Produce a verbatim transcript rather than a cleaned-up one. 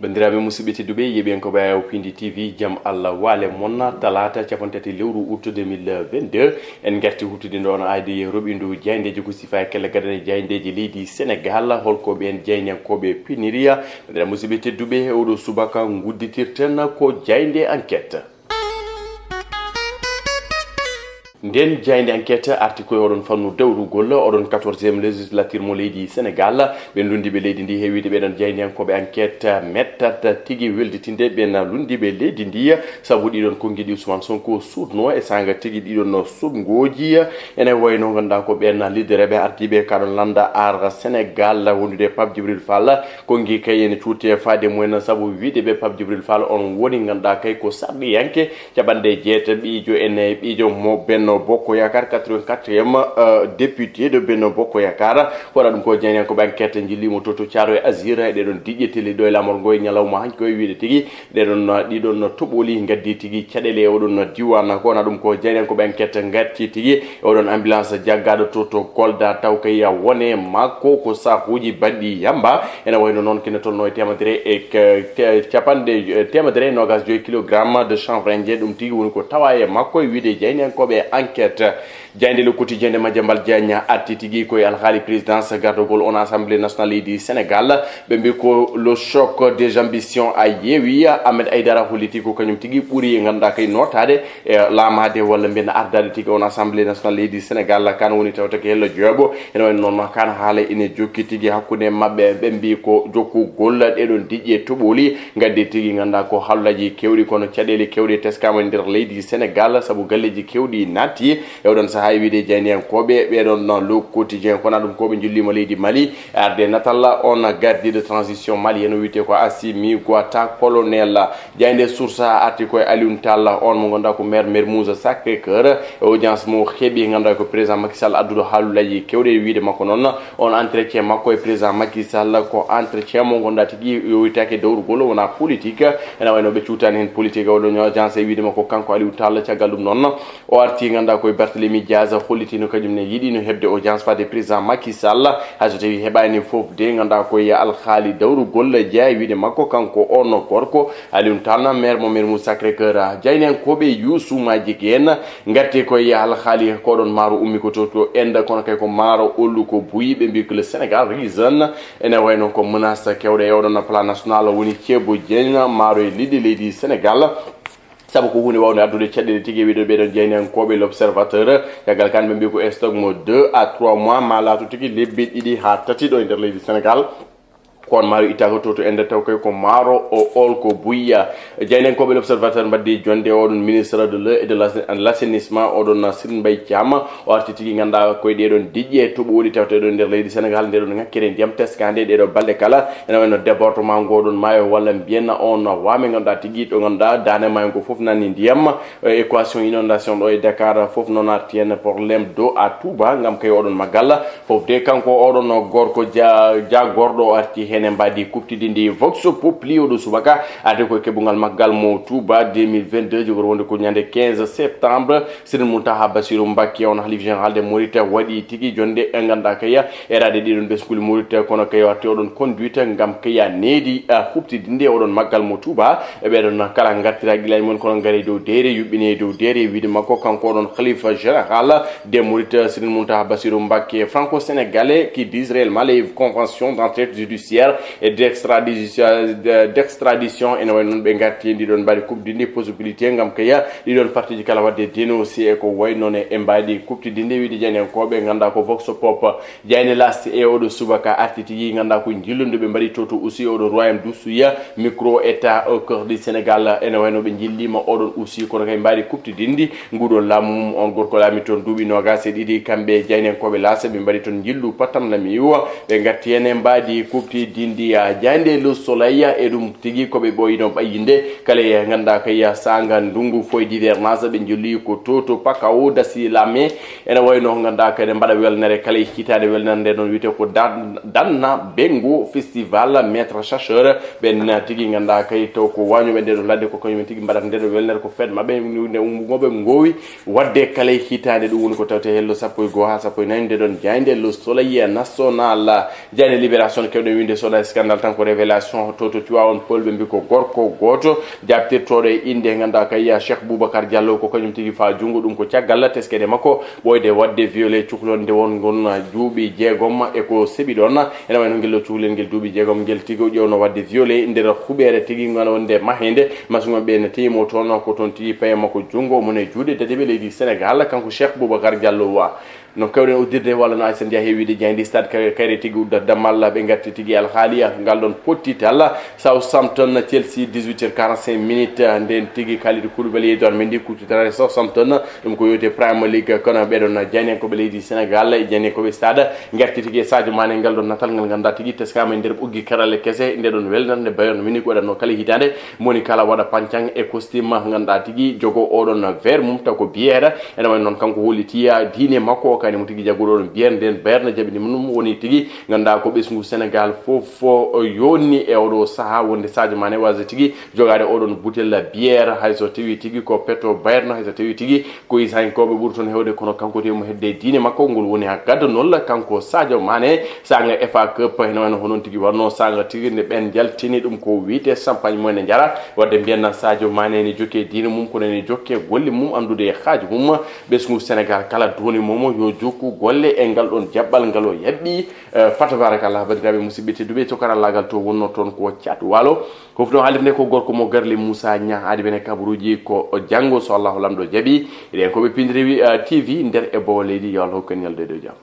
Banndiraaɓe musidɓe tedduɓe, yeɓiyankooɓe Ayaw Pindi T V, jam Allah waale mon. Talaata cappanɗe tati lewru août deux mille vingt-deux, en ngarti huutude ndo on aydi roɓindu jaayndeeji ko sifa e kelle gadane jaayndeeji leydi Senegal. Holko ɓeen jaayndiyankooɓe piniriya? Banndiraaɓe musidɓe tedduɓe, e oɗo subaka ngudditirten ko jaaynde Enquête. Nden jaaynde Enquête arti koye oɗon fannu dawrugol oɗon quatorzième législature mo leydi Senegal. Ɓe lundi ɓe leydi ndi heewide ɓeɗon jaayndiyankooɓe Enquête mettat tigi welditinde ɓen lundi ɓe leydi ndi, sabu ɗiɗon konngi ɗi Ousmane Sonko suuɗno e saanga tigi ɗiɗon suuɗngooji. Ene wayno ngannduɗaa ko ɓen liddereɓe ardiiɓe kaɗon lannda Aar Senegal wondude Pape Djibril Fall. Konngi kay ene cuuti e faade mumen, sabu wiide ɓe Pape Djibril Fall on woni ngannduɗaa kay ko sarɗiyanke capanɗe jeetaɓijo en e ɓijo mo Benno Bokko Yaakaar, quatre-vingt-quatrième, euh, député de Benno Bokko Yaakaar. Ko waɗa ɗum ko jaayndiyankooɓe Enquête njillimo to, to Thiaroye Azur, e ɗeɗon diƴƴe telli ɗo e lamorgo e ñalawma hanki o e wiide tigi ɗeɗon, ɗiɗon toɓoli ngaddi tigi caɗeele e oɗon diwan. Ko wona ɗum ko jaayndiyankooɓe Enquête ngatti tigi e oɗon ambulance jaggaɗo to, to Kolda, taw kay wone makko ko sakuuji baɗɗi yamba. Ene wayno noon kene tolno e temedere e k-, te-, capanɗe, eh, temedere e nogas joyi kilogramme de chanvre indien. Ɗum tigi woni ko tawa e makko e wiide jaayndiyankooɓe Enquête. Jaaynde Le Quotidien de Madiambal Diagne arti tigi koye alhaali présidence gardogol on Assemblée nationale leydi Senegal. Ɓe mbi ko le choc des ambitions a yeewi. Ahmed Aïdara holliti ko kañum tigi ɓuri e ngannduɗaa kay nootaade e laamaade walla mbiyen ardaade tigi on Assemblée nationale leydi Senegal. Kan woni tawta ko hello joɓo. Ene wayno noon kan haala ene jokki tigi hakkunde maɓɓe. Ɓe mbi ko jokkugol ɗeɗon diƴƴe toɓoli ngaddi tigi ngannduɗaa ko haalullaji kewɗi kono caɗeele kewɗe teskama e nder leydi Senegal sabu galleji kewɗi natti. E oɗon sahaa e wiide jaayndiyankooɓe ɓeɗon no Le Quotidien, kono ɗum ko ɓe njullima leydi Mali, arde natal on gardiɗo transition malienne o wiyete ko Assimi Goïta, colonel. Jaaynde Source A arti koye Alioune Tall, on mo ngannduɗaa ko maire Mermoz Sacré-Cœur. E audience mo heɓi ngannduɗaa ko président Macky Sall adduɗo haalullaji kewɗe e wiide makko noon on entretien makko e président Macky Sall ko entretien mo ngannduɗaa tigi yowitaake dawrugol, wona politique. Ene wayno ɓe cuutani heen politique, oɗon audience e wiide makko kanko Aliou Tall. Caggal ɗum noon o arti ngannduɗaa koye Barthélémy Diaz, hollitino kañum ne yiɗino heɓde audience faade président Macky Sall. Hay so tawi heɓani fof de ngannduɗaa koye alhaali dawrugol jeeya e wiide makko kanko on gorko Aliou Tall, maire mo Mermoz Sacré-Cœur. Jaayndiyankooɓe Youssou Madjiguène ngarti koye alhaali ko ɗon maaro ummi ko to, to Inde, kono kay ko maaro ollu ko buyi, ɓe mbi ko le Sénégal risen. Ene wayno ko menace kewɗe e oɗon plan national woni ceebo jeeya maaro e liɗɗi leydi Senegal. Sabu ko huunde wawnde addude caɗeele tigi e wiide ɓeɗon jaayndiyankooɓe L'Observateur. Caggal kan ɓe mbi ko stock mo deux à trois mois ma laatu tigi lebbi ɗiɗi haa tati ɗo e nder leydi Senegal. Ko on maaro ittaaka to, to Inde taw kay ko maaro o olko buyya. Jaayndiyankooɓe L'Observateur mbaddi jonde oɗon ministre de l'eau et de l'as-, l'assainissement oɗon Serigne Mbaye Thiam. O arti tigi ngannduɗaa koye ɗeɗon diƴƴe toɓoli tawteɗo nder leydi Senegal, nde ɗon ŋakkere ndiyam teskande ɗeɗo balɗe kala. Ene wayno débordement ngo ɗon maayo walla mbiyen on waame ngannduɗaa tigi ɗo ngannduɗaa daande maayo ngo fof nani ndiyam. Eh, équation inondation ɗo e Dakar fof noon arti heen, problème d'eau à Touba ngam kay oɗon maggal. Fof de kanko oɗon gorko ja-, jagorɗo o arti heen e mbaadi kuɓtidi ndi. Vox Populi oɗo subaka arti ko keɓungal maggal mo Touba deux mille vingt-deux, jogori wonde ko ñande quinze septembre. Serigne Mountakha Bassirou Mbacké on halif général de Mouride waɗi tigi jonde e ngannduɗaa kay eraade ɗiɗon ɓesnguuli Mouride, kono kay o arti oɗon conduite ngam kay needi, ah, huɓtidinde oɗon maggal mo Touba. E ɓeɗon kala ngartira gilañ mon kono ngari dow deere, yuɓɓine dow deere, wiide makko kanko oɗon khalifa général de Mouride, Serigne Mountakha Bassirou Mbacké, franco-sénégalais qui disent réellement les conventions d'entraide judiciaire et d'extradition, d'extradition. Ene wayi noon ɓe ngarti e ndiɗon mbaadi kuɓtidi ndi possibilité ngam kay ɗiɗon partie ji kala waɗde dénoncé e ko wayi noon e mbaadi kuɓtidi ndi, wiide jaayndiyankooɓe ngannduɗaa ko Vox Pop. Jaaynde L'As e oɗo subaka arti tigi ngannduɗaa ko njillundu ɓe mbaɗi to, to aussi oɗo Royaume du Souya, micro État au cœur du Sénégal. Ene wayno ɓe njillima oɗon aussi kono kay mbaadi kuɓtidi ndi. Nguɗon laamu mum on gorko laami toon duuɓi noogas e ɗiɗi, kamɓe jaayndiyankooɓe L'As ɓe mbaɗi toon njillu patam lamiwo. Ɓe ngarti heen e mbaadi kuɓtidi ndi. Jaaynde Le Soleil e ɗum tigi ko ɓe ɓooyino ɓayyinde kala e ngannduɗaa kay saanga ndunngu foy d'hivernage ɓe njilli ko to, to Pakaw dasi lame. Ene wayno ngannduɗaa kadi mbaɗa welnere kala e hitaande welnere nde noon wiyete ko Dan-, Danna Bengo Festival Maître Chercheur. Ɓen tigi ngannduɗaa kay taw ko wañooɓe nde ɗo ladde ko kañum tigi mbaɗata nde ɗo welnere ko fête maɓɓe nde ngoɓe ngowi waɗde kala e hitaande. Ɗum woni ko tawte hello sappo e goo haa sappo e nayi nde ɗon jaaynde Le Soleil National. Jaaynde Libération kewɗen winde Soɗa scandale tan ko révélation to to Tiwawon Peulh, ɓe mbi ko gorko gooto jaabtirtooɗo e innde he ngannduɗaa kay Cheikh Boubacar Diallo, ko kañum tigi faa junngo ɗum ko caggal teskede makko ɓooyde waɗde violé cuklonde won ngon duuɓi jeegom e ko seɓi ɗoon. Ene wayno ngel ɗo cuklel ngel duuɓi jeegom ngel tigi o ƴeewno waɗde violé nder huɓeere tigi ngon wonde maheende masuŋo ɓe ne teymo toon ko toon tigi paye makko junngo mum e juuɗe dadeɓe leydi Sénégal kanko Cheikh Boubacar Diallo wa. No kewɗen uddirde walla no Aysata Njaay heewiide jayndi stade kay- kayre tigi uddata dammal ɓe ngarti tigi alhaaliya ngal ɗon pottital Southampton Chelsea dix-huit heures quarante-cinq minutes nden tigi Kalidou Koulibaly Edouard Mendy kuccitara e Southampton ɗum ko yowte Premier League kono ɓeɗon jayniyankoɓe leydi Sénégal e jayniyankoɓe stade ngarti tigi e Sadio Mané ngal ɗon natal ngal ngannduɗaa tigi teskama e nder ɓoggi karale kese nde ɗon welnata nde Bayern Munich waɗatno kala hitaande moni kala waɗa pancang e costume ngannduɗaa tigi jogo oɗon vert mum taw ko biyeeɗa ene wayno noon kanko holliti diine makko o kayne mo tigi jagguɗo oɗon biyeeɗa nden Bayern jaɓini ɗum woni tigi ngannduɗaa ko ɓesngu Sénégal fof o yonni e oɗo saha wonde Sadio Mané wasa tigi jogaade oɗon butel biyeeɗa hayso tawi tigi ko petto Bayern hayso tawi tigi ko isankooɓe ɓuri toon heewde kono kanko tewimo hedde diine makko ngol woni ha gaddanol kanko Sadio Mané saanga F A Cup heno wano honon tigi wanno saanga tigi nde ɓen jaltini ɗum ko wiyte champagne mumen ne jara wadde mbiyanna Sadio Mané ne jokke diine mum kono ne jokke golle mum anndude e haaju mum ɓesngu Sénégal kala duwoni momo yo jokku golle e ngal ɗon jaɓɓal ngal o yaɓɓi fa tabarakallah bandiraɓe musidɓe tedduɓe to karallagal to wonno toon ko cat walo Hufno haalirde ko gorko mo Garli Moussa Niang adi bene kabaruuji ko janngo so Allahu Lamɗo jaɓi. Eɗen ko ɓe pindiri T V nder e bowo leydi yo Allah hokku en ñalde dow jam.